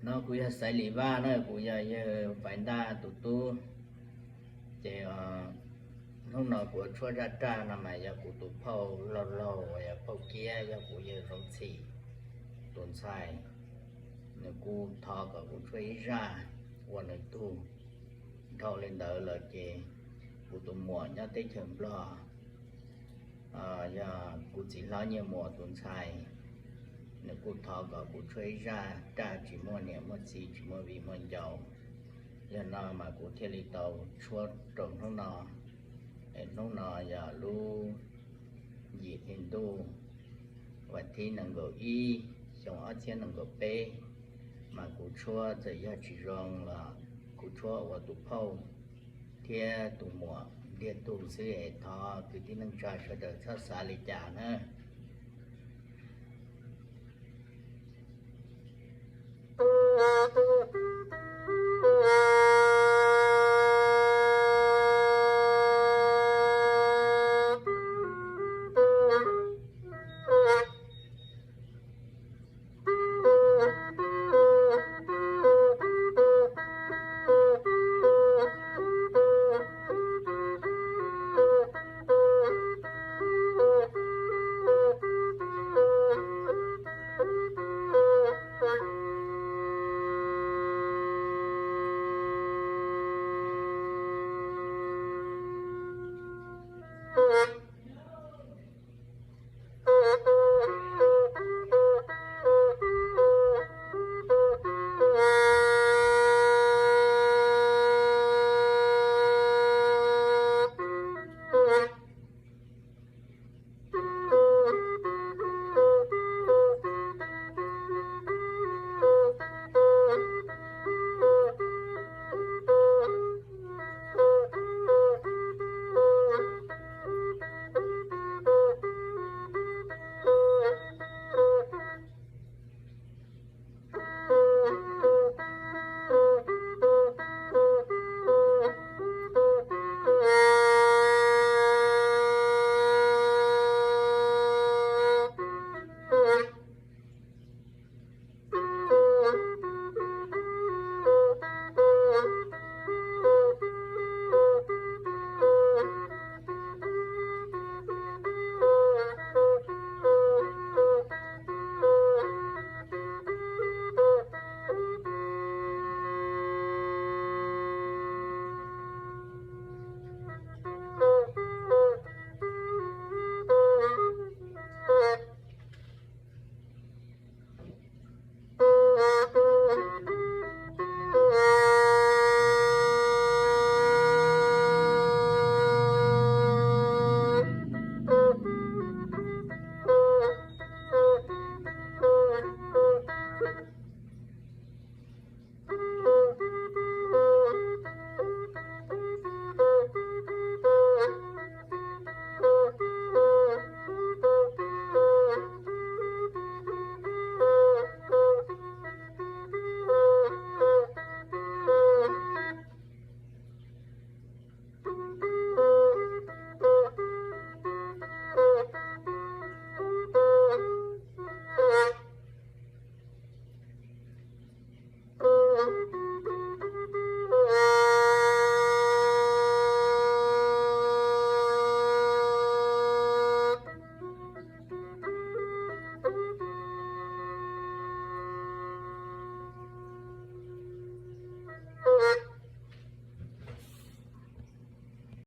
No kuv yog Xaiv Lis Vaj na, kuv yog yawg Faiv Ntaj tus tub. Ces hnub no kuv tshuab zaj raj no mas yog kuv tus phauj laug laug uas yog phauj Kiab, yog kuv yawg Zoov Txhim tus ntxhais, nws kuj thov kom kuv tshuab ib zaj ua nws tug. Dhau li ntawd lawm ces kuv tus muam nyob teb chaws Nplog, yog kuv txiv hlob Nyiaj Muas tus ntxhais, nws kuj thov kom kuv tshuab ib zaj raj tsis muaj niam muaj txiv, tsis muaj viv muaj ncaus. Yog no mas kuv thiaj li tau tshuab rau hnub no. Es hnub no yog lub yim hli ntuj, vas thib nees nkaum ib, xyoo ob txhiab nees nkaum peb, mas kuv tshuab txawm yog tsis zoo los kuv tshuab ua tus phauj thiab tus muam ntiag tug xwb es thov kwv tij neej tsa sawv daws txhob xav li cas na.